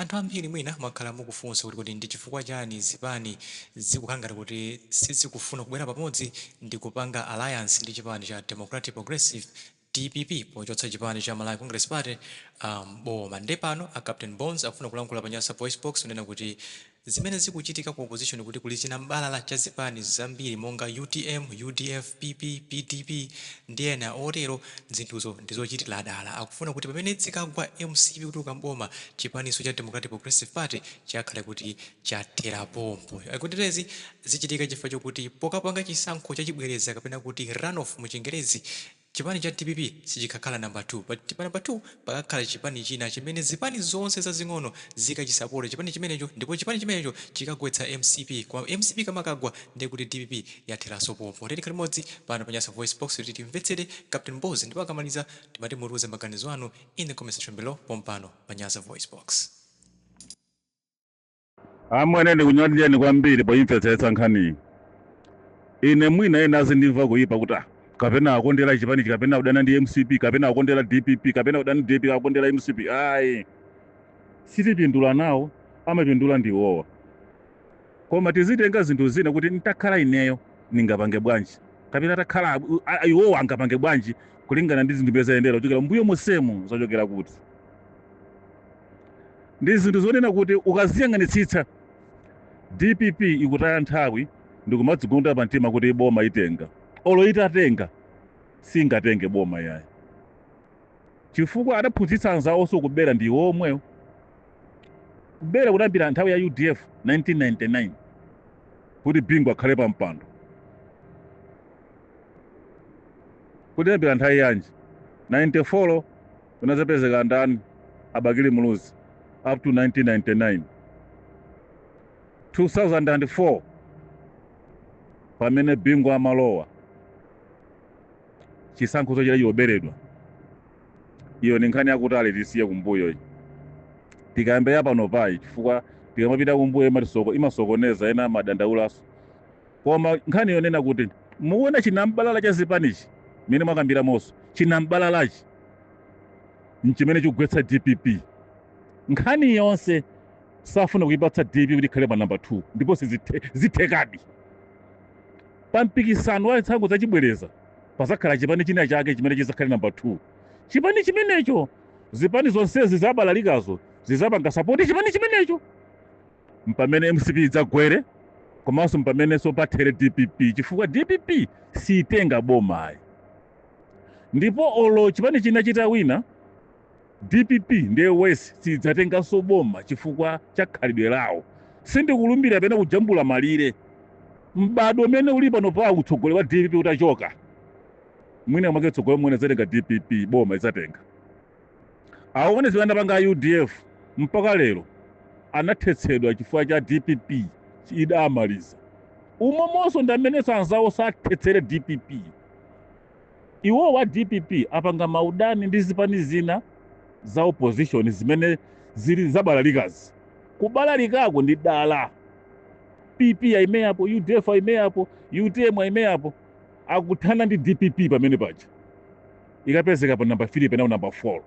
Anthu ambiri mwina mwakhala mukufunsa kuti kodi ndi chifukwa chani zipani zikukhala ngati kuti sizikufuna kubwera pamodzi ndi kupanga alliance ndi chipani cha Democratic Progressive, dpp, pochotsa chipani cha Malawi Congress Party m'boma. Nde pano a Captain Bones akufuna kulankhula pa Nyasa VoiceBox kunena kuti zimene zikuchitika ku opposition kuti kuli chinambalala cha zipani zambiri monga utm, udf, PP, pdp ndi ena otero, zinthuzo ndizochitira dala. Akufuna kuti pamene zikagwa mcp kutuluka m'boma, chipaninso cha Democratic Progressive Party chikakhale kuti chathera pompo. Akuti zichitika chifukwa chokuti pokapanga chisankho chachibwereza kapena kuti runoff mu Chingerezi, Chipani cha dpp sichikakhala number 2 but pa number 2 pakakhala chipani china chimene zipani zonse zazing'ono zikachisapote chipani chimenecho ndipo chipani chimenecho chikagwetsa mcp koma mcp ikamakagwa ndiye kuti dpp yatheranso pompo. Tiyeni tikhale limodzi pano pa Nyasa VoiceBox kuti timvetsere Captain Bones ndipo akamaliza timati mutiuze maganizo anu in the comment section below pompano pa Nyasa VoiceBox. Amwene, ndikunyadileni kwambiri poimvetsetsa nkhaniyi. Ine mwina ena azindimva kuyipa kuti ah, kapena akondera chipanichi, kapena kudana ndi MCP, kapena akondera DPP, kapena kudana ndi DPP, akondera MCP. Ayi, sitipindula nawo, amapindula ndi iwowa. Koma tizitenga zinthu zina kuti ntakhala ineyo ningapange bwanji, kapena takhala iwowa angapange bwanji kulingana ndi zinthu zayendera kuchokera mbuyo mosemu, zachokera kuti ndi zinthu zonena kuti ukaziyang'anitsitsa, DPP ikutaya nthawi ndikumadzigunda pa mtima kuti boma itenga. Olo itatenga, singatenge boma yayi, chifukwa adaphunzitsa anzawonso kubera ndi iwo omwewo. Kubera kudayambira nthawi ya UDF 1999 kuti Bingu akhale pa mpando. Kudayambira nthawi yanji? 94 kunadzapezeka ndani? A Bakili Muluzi up to 1999. 2004 pamene Bingu amalowa, chisankho chochita choberedwa. Iyo ni nkhani yakutali, tisiye kumbuyo iyi, tikayambe ya pano payi, chifukwa tikamapita kumbuyo imasokoneza, ena amadandaulaso. Koma nkhani yonena kuti mukuona chinambalala cha zipanichi mmene mwakambiramonso, chinambalalachi nchimene chikugwetsa DPP. Nkhani yonse safuna kuipatsa DPP kuti ikhale pa namba 2, ndipo sizithekadi. Pa mpikisano wa zisankho zachibwereza pazakhala chipani china chake chimene chizakhale namba 2. Chipani chimenecho, zipani zonsezi zabalalikazo zizapanga support chipani chimenecho, mpamene MCP idzagwere, komanso mpamenenso pathere DPP, chifukwa DPP siitenga bomayi. Ndipo olo chipani china chitawina, DPP ndiye wesi, sidzatenganso boma chifukwa cha khalidwe lawo. Sindikulumbira pena kujambula malire, m'bado umene uli pano pa utsogoleri wa DPP utachoka, mwina mwake tsogolo mwene idzatenga DPP boma, idzatenga. Aone zimene anapanga a UDF, mpaka lero anathetsedwa chifukwa cha DPP idamaliza. Umomonso ndi amenenso anzawo sathetsere DPP. Iwo wa DPP apanga maudani ndi zipani zina za opposition zimene zili zabalalikazi. Kubalalikako ndi dala. PP ayimeyapo, UDF ayimeyapo, UTM ayimeyapo, akuthana ndi DPP pamene paja ikapezeka pa namba 3 pena namba 4,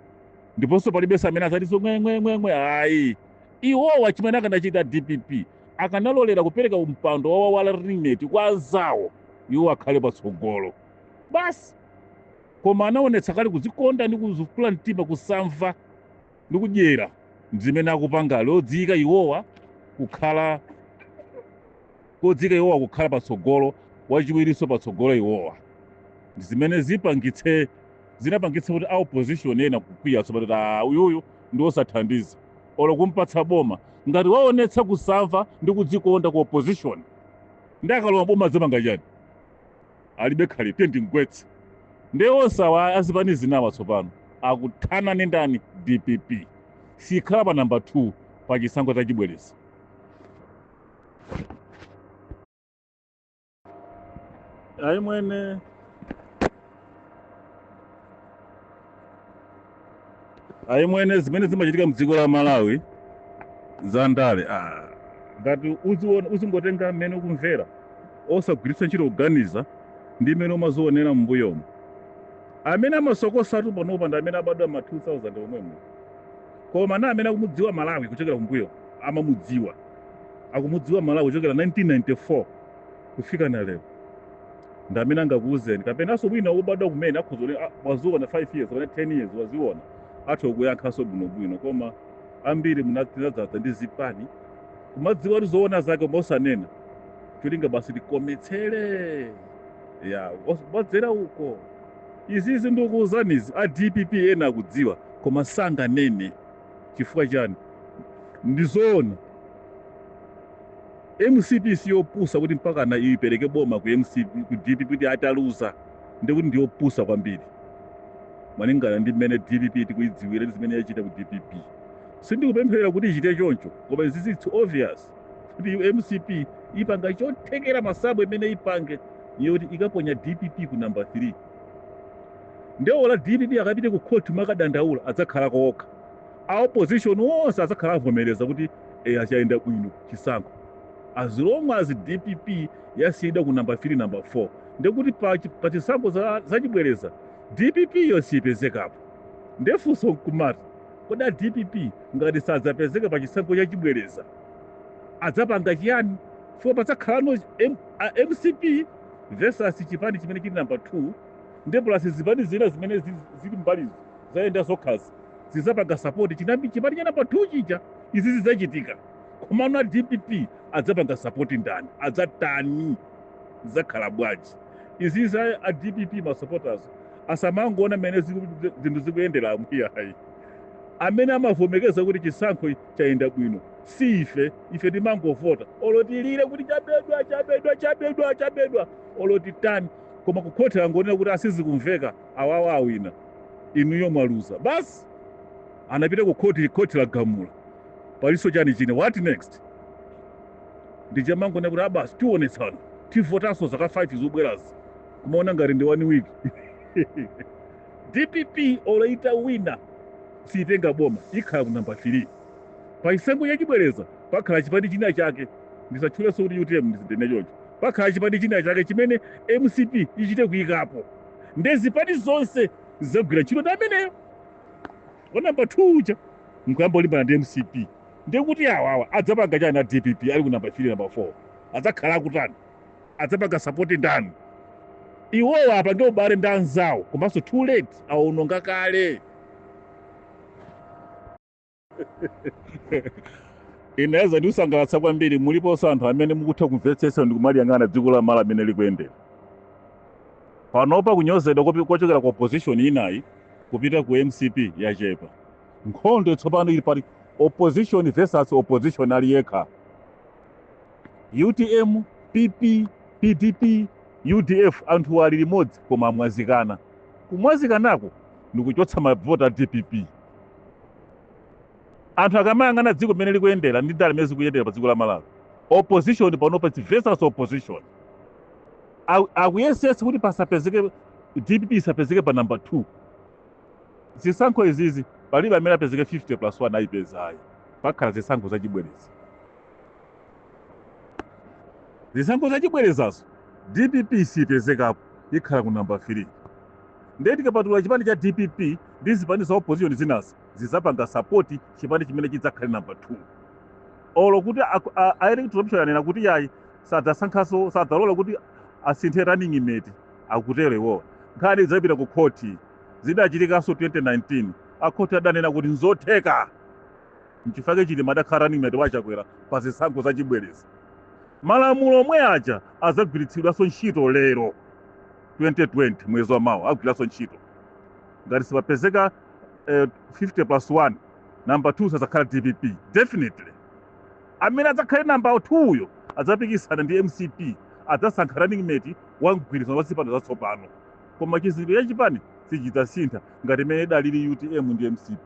ndiponso palibenso amene azatinso ngwengwengwengwe ayi. Iwowa chimene akanachita DPP, akanalolera kupereka mpando wa running mate kwa anzawo, iwo akhale patsogolo basi. Koma anaonetsa kale kudzikonda ndi kuzikula mtima, kusamva ndi kudyera, zimene akupanga lodziyika iwowa kukhala kodzika iwowa kukhala patsogolo, wachiwirinso patsogolo iwowa, zimene zinapangitse kuti a opposition ena kukwiya tsopano kuti ah, uyuyu ndi osathandiza, olo kumpatsa boma ngati waonetsa kusamva ndi kudzikonda ku opposition, ndi akalowa boma adzapanga chani? Alibe khalidwe, ndimgwetse. Ndiye onse awa azipani zinawa tsopano akuthana ndi ndani? DPP sikhala pa namba 2 pa chisankho chachibwereza. Ayi mwene, ayi mwene, zimene zimachitika mdziko la Malawi za ndale, ngati uziona uzingotenga mmene ukumvera, osagwiritsa ntchito kuganiza ndi mmene umazionera m'mbuyomo. Amene amasokosatu panopa ndi amene abadwa ma 2000 omwemo. Koma na amene akumudziwa Malawi kuchokera kumbuyo, amamudziwa, akumudziwa Malawi kuchokera 1994 kufika na lero, ndi amene angakuwuzeni. Kapenanso wina wobadwa kumene akhoza kuti, "Ah, waziona 5 years kapena 10 years, waziona," atha kuyankhanso bwinobwino. Koma ambiri tinadzaza ndi zipani, kumadziwa kuti zoona zake koma osanena, cholinga basi tikometsere ya wadzera uko. Izizi ndikuwuzanizi, a DPP ena akudziwa koma sanganene. Chifukwa chani? Ndizoona, MCP siyopusa kuti mpaka na ipereke boma ku MCP, ku DPP, kuti ataluza. Ndikuti ndiyopusa kwambiri malingana ndi mmene DPP tikuidziwira ndi zimene yachita ku DPP. Sindikupempherera kuti ichite choncho, koma izizi, it's obvious kuti MCP ipanga chothekera, masabu imene ipange yoti ikaponya DPP ku number 3. Ndewola DPP akapite ku court makadandaula, adzakhala kokha. A opposition wonse adzakhala avomereza kuti achayenda bwino chisankho, as long as DPP yasiyidwa ku number 3, number 4. Ndekuti pa chisankho zachibwereza DPP yo siyipezekapo. Ndefunso nkumati, kodi a DPP ngati sadzapezeka pa chisankho chachibwereza adzapanga chiyani? Chifukwa padzakhalano MCP versus chipani chimene chili number 2, ndi plus zipani zina zimene zili mbalizo zayenda zokhazi zizapanga support chinambi chipani cha number 2 chija. Izi zidzachitika, komano a DPP adzapanga support ndani? Adzatani? Zidzakhala bwanji izizi? A DPP ma supporters asamangoona mmene zinthu zikuyendera mwiyayi. Amene amavomekeza kuti chisankho chayenda bwino si ife. Ife timangovota, olo tilire kuti chabedwa, chabedwa, chabedwa, chabedwa, olo titani, koma kukhoti angonena kuti asizikumveka, awawa awina, inuyo mwaluza, basi. Anapita ku khoti, khoti lagamula, paliso chani chine? What next? Ndichamangona kuti abasi tionetsana, tivotanso zaka 5 zobwerazi, kumaona ngati ndi one week. DPP olo itawina siyitenga boma, ikhala ku namba 3. Pa chisankho chachibwereza pakhala chipani china chake, ndisatchulenso kuti UTM, ndisindene choncho, pakhala chipani china chake chimene MCP ichite kuyikapo, nde zipani zonse zizagwira ntchito ndi ameneyo wa namba 2 uja nkuyamba kulimbana ndi MCP. Ndekuti awawa adzapanga chani? A DPP ali ku namba 3, namba 4, adzakhala akutani? Adzapanga support ndani? Iwowa apange ubale ndi anzawo, komanso too late, awononga kale. Inaweza ndiusangalatsa kwambiri, muliponso anthu amene mukutha kumvetsetsa ndi kumaliyang'ana dziko la Malawi amene likuyendera panopa. Kunyozedwa kochokera ku opposition inayi kupita ku MCP yachepa. Nkhondo tsopano ili pali opposition versus opposition ali yekha. UTM, PP, PDP, UDF, anthu ali limodzi koma amwazikana. Kumwazikanako ndikuchotsa mavota a DPP. Anthu akamayang'ana dziko limene likuyendera ndi ndale limene zikuyendera pa dziko la Malawi, opposition panopa it's versus opposition. Akuyesetsa kuti pasapezeke DPP, isapezeke pa number 2. Zisankho izizi palibe amene apezeke 50 plus 1 ayipezayi. Pakhala zisankho zachibwereza. Zisankho zachibwerezazo DPP sipezekapo, ikhala ku number 3. Ndiye tikapatula chipani cha DPP ndi zipani za opposition zinazi, zizapanga support chipani chimene chidzakhale number 2. Olo kuti a Electoral Commission anena kuti yayi, sadzasankhaso, sadzalola kuti asinthe running mate, akutero iwowa, nkhani idzapita ku khoti. Zidachitikanso 2019, akhoti adanena kuti nzotheka. Nchifukwa Chilima adakhala running mate waChakwera pa zisankho zachibwereza. Malamulo omwe aja adzagwiritsidwanso ntchito lero 2020, mwezi wa mawa agwiranso ntchito. Ngati sipapezeka 50 plus 1, number 2 sadzakhala DPP definitely. Amene adzakhale number 2 uyo adzapikisana ndi MCP, adzasankha running mate wa mgwirizano wa zipani zatsopano, koma chizindikiro cha chipani sichidzasintha ngati imene idalili UTM ndi MCP.